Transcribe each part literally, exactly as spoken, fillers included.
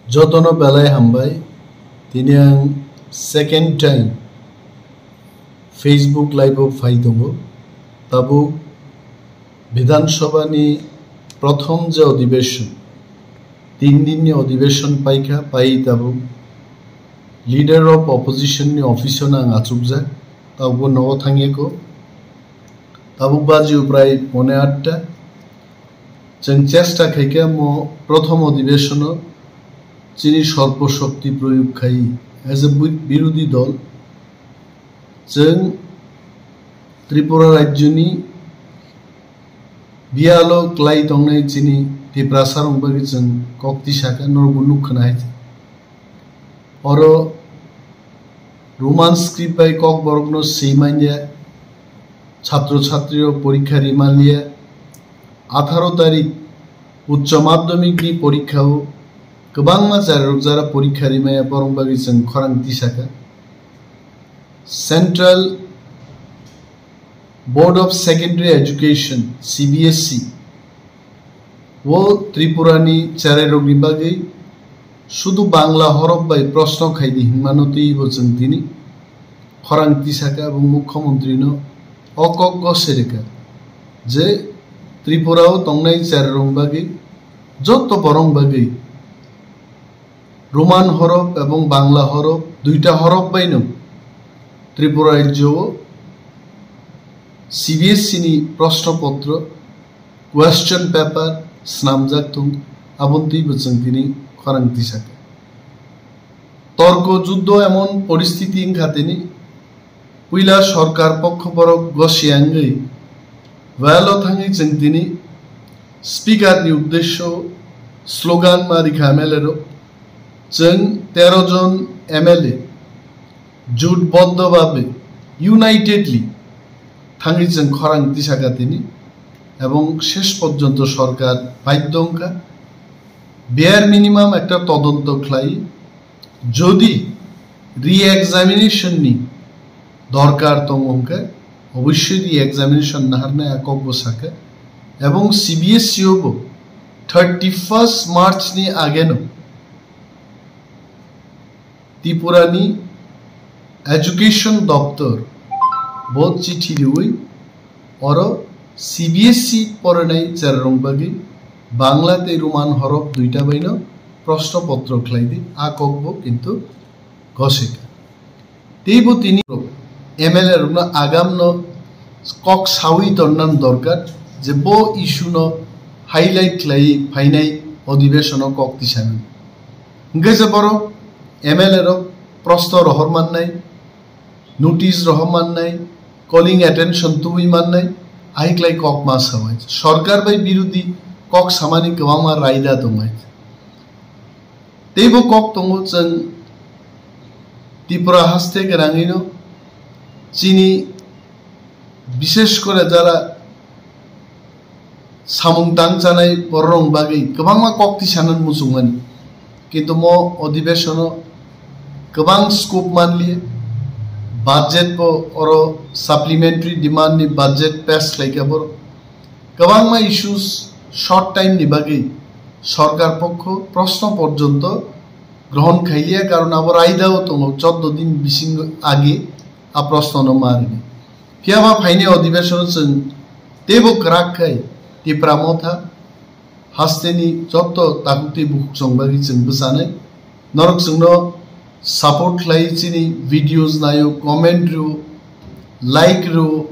Jotono belai hambai. Tini ang second time Facebook live o phai tongo. Tabuk Bidhan Sabha ni prothom je odhibeshon, tin din ni odhibeshon paikha, pai tabuk Leader of Opposition ni office o no ang achukjak, tabuk nogo thangyako. Tabuk baji o prai pone atta. Chwng chesta khaikha mo prothom odhibeshono chini sorbo shokti proyog khai as a bi-, birodhi dol. Chwng Tripura rajyoni biyalo klai tongnai chini Tiprasa rok bagwi chwng kok tisakha, norokbo nukha nai. Oro Roman script bai kokborokno swi manya, chhatro chhatrirok porikha ri manliya. Atharo tarik Uccho Madhyamik ni porikha o kwbangma chararok jara porikha ri manya, borok bagwi chwng khorang tisakha. Central Board of Secondary Education, C B S E, o Tripura ni cherairokni bagwi sudu Bangla horop bai proshno khaidi hinmano twibo chwng tini khorang tisakha, abo Mukhyamantri no o kok gose rikha je Tripura o tongnai cherairok bagwi, jotto borok bagwi Roman horop ebong Bangla horop, duita horop baino Tripura rajyo o C B S E ni proshno potro, question paper snamjak thung, aboni twibo chwng tini khorang tisakha. Torko juddo emon poristiti wngkha tini, puila sorkar pokho borok gosi wngwi well o thangwi chwng tini speaker ni uddesyo slogan ma rikha M L A rok. Chwng tero jon M L A jotboddo babe, unitedly thangwi chwng khorang tisakha tini, ebong shesh porjonto sorkar badhyo wngkha bare minimum ekta todonto khlai. Jodi re-examination ni dorkar tongo hwnkhe, obossoi re-examination naharnai a kokbo sakha, ebong C B S E o bo thirty first March ni ageno Tripura ni Education Doptor bo chithi riwi oro C B S E porinai cherairok bagwi Bangla tei Roman horop duita baino proshno potro khlai di, a kokbo kintu gosika. Teibo tini M L A rokno agamno kok sawi tonnan dorkar je bo issue no highlight khlai phainai odhibeshono kok tisanani. Hwnkhe je borok M L A rok proshno rohor mannai, notice rohor mannai, calling attention tubui mannai, ahiklai kok ma sawai. Sorkar bai birodhi kok samani kwbangma raida tongnai. Teibo kok tongo chwng Tripura haste gwnangwino chini bishesh kore jara samung tang chanai bororok bagwi kwbangma kok tisanani muchungmani. Kintu mo odhibeshono kwbang scope manliya, budget bo oro supplementary demand ni budget pass khlaikha borok. Kwbangma issues short time ni bagwi sorkar pokho proshno porjonto grohon khailiya, karon abo raida o tongo, chordo din bising age a proshno no ma rini. Phiyaba phaini odhibeshono chwng teibo kwrak khai Tipra Motha hasteni jotto takhuk tei bukhuk chwng bagwi chwng bwchanai. Norok chwngno support khlai, chini videos naio, comment rw, like rw,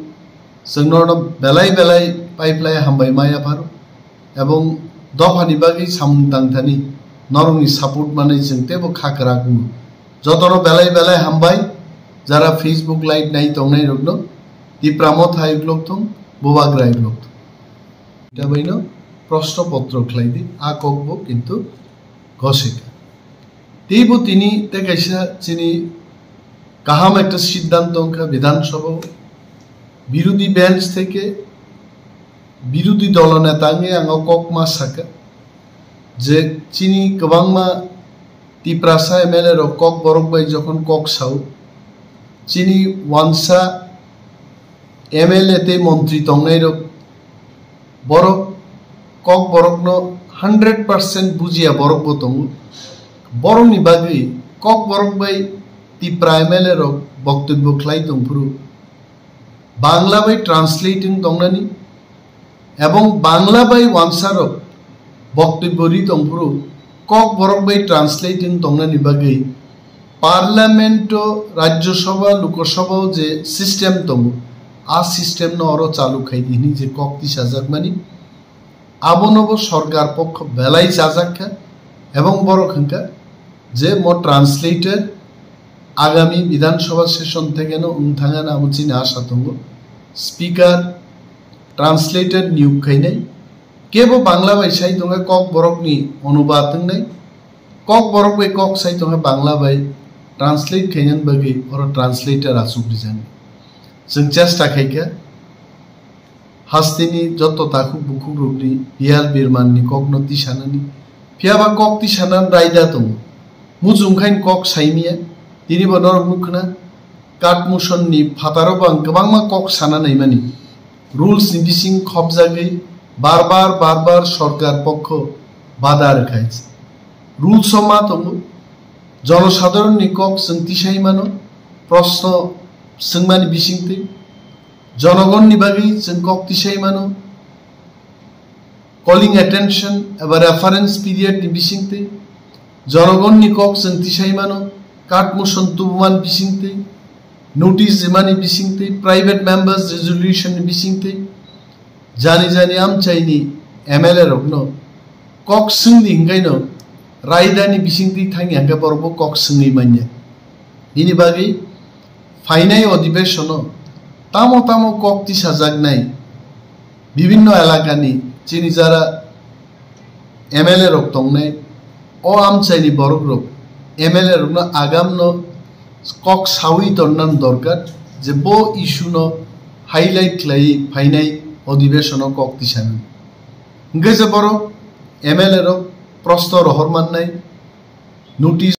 chwng norokno belai belai pipeline hambai ma yapharo. Ebong dophani bagwi samung tangthani norokni support manwi chwng teibo kha kwrak wngo. Jotono belai belai hambai, jara Facebook live nai tongnai rokno Tipra Motha uklok thung, Bubagra uklok thung. Tabaino proshno potro khlai di, a kokbo kintu gosika. Teibo tini tei kaisa chini kaham ekta siddhanto wngkha Bidhan Sabha o, birodhi bench theke birodhi dolo neta wngwi ang o kok ma sakha je chini kwbangma Tiprasa M L A rok kok borok bai jokhon kok sao, chini wansa M L A tei montri tongnai rok borok kok borokno hundred percent bujiya borok bo tongo. Borokni bagwi Kokborok bai Tipra M L A rok boktobyo khlai tongphuru Bangla bai translate wng tongnani ebong Bangla bai wansarok boktobyo ri tongphuru Kokborok bai translate wng tongnani bagwi Parliament o, Rajya Sabha, Lok Sabha o je system tongo, a system no oro chalu khai di hwnwi je kok tisajakmani, abono bo sorkar pokho belai chajak kha, ebong borok hwnkha je mo translator agami Bidhan Sabha session theke no wng thang ani amo chini asha tongo. Speaker, translator niyok khainai, kebo Bangla bai sai tongkha, Kokborokni onubad wngnai, Kokborok bai kok sai tongkha, Bangla bai translate khainani bagwi oro translator achuk rijani. Chwng chesta khaikha hasteni joto takhuk bukhukrokni biyal birmanni kokno tisanani. Phiyaba kok tisanani raida tongo. Muchung khain kok saimiya. Tinibo norok nukhna. Katmusonni phataro bo ang kwbangma kok sana naimani. Rules ni bising khopjagwi bar bar, bar bar sorkar pokho bada rwkhai. Rules o ma tongo. Jonosadharon ni kok chwng tisai mano. Proshno swngmani bisingtwi. Jonogonni bagwi chwng kok tisai mano, calling attention eba reference period ni bisingtwi, jonogonni kok chwng tisai mano, katmuson tubuman bisingtwi, notice rimani bisingtwi, private members resolution ni bisingtwi, jani jani amchaini M L A rokno kok swngdi hwnkhaino raidani bisingtwi thangya hwnkhe borokbo kok swngwi manya. Bini bagwi phainai odhibesono tamo tamo kok tisajaknai bibinno elakani chini jara M L A rok tongnai, o amchaini borok rok M L A rokno agamno kok sawi tonnani dorkar je bo issue no highlight khlaiwi phainai odhibesono kok tisanani. Hwnkhe je borok M L A rok prosto rohor mannai, notice